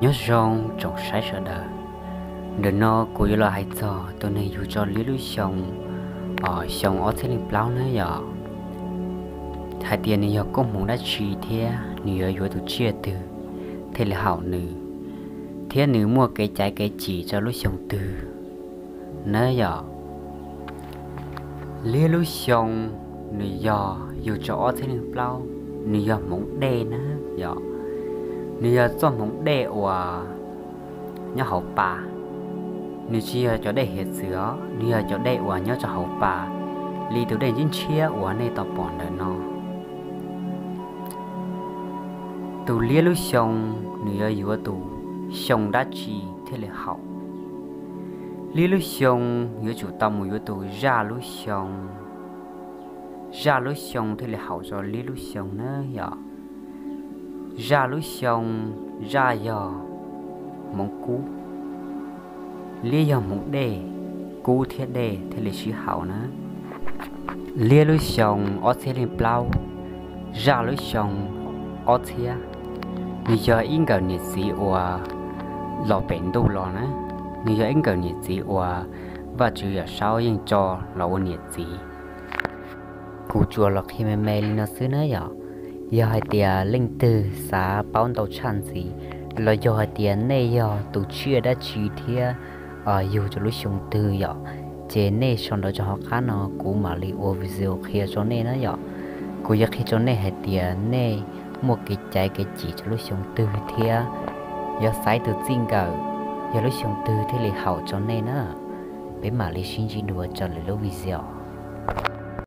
Nyob zoo tsoom saib sawv daws, ntawm no kuv yuav los hais txog tus neeg yug tso liab lub xyoo, xyoo ob txhiab leej plaub na yom, hais tias nws yog koob hmoov dab tsi thiab nws yuav yuav tus tsiaj twg thiaj li haum nws, thiab nws muaj kev caiv kev cim rau lub xyoo twg na yom. Liab lub xyoo nws yog yug tso ob txhiab leej plaub, nws yog hmoov dej na yom. Nws yog txoj hmoov dej uas nyob hauv pas. Nws tsis yog cov dej hiav txwv os, nws yog cov dej uas nyob rau hauv pas, li tus dej ntshiab ntshiab uas nej tau pom ntawm no. Tus liab lub xyoo nws yuav yuav tus xyoo dab tsi thiaj li haum? Liab lub xyoo yuav tsum tau mus yuav tus zaj lub xyoo. Zaj lub xyoo thiaj li haum rau liab lub xyoo na yom. Zaj lub xyoo, zaj yog hmoov kub, liab yog hmoov dej, kub thiab dej thiaj li sib haum na. Liab lub xyoo ob txhiab leej plaub, zaj lub xyoo ob txhiab, nws yog ib nkawm niam txiv uas los pem ntuj los na, nws yog ib nkawm niam txiv uas Vajtswv yawm saub yeej tso los ua niam txiv. Kuv tsuas los qhia me me li no xwb na yom. Yog hais tias leej twg xav paub ntau tshaj ntxiv, los yog hais tias nej yog tus tsiaj dab tsi thiab yug rau lub xyoo twg yom, ces nej sau ntawv rau hauv qab no kuv mam li ua video qhia rau nej na yom. Kuv yuav qhia rau nej hais tias nej muaj kev caiv kev cim rau lub xyoo twg thiab yuav xaiv tus txij nkawm yog lub xyoo twg thiaj li haum rau nej na. Peb mam li sib ntsib dua rau lwm lub video.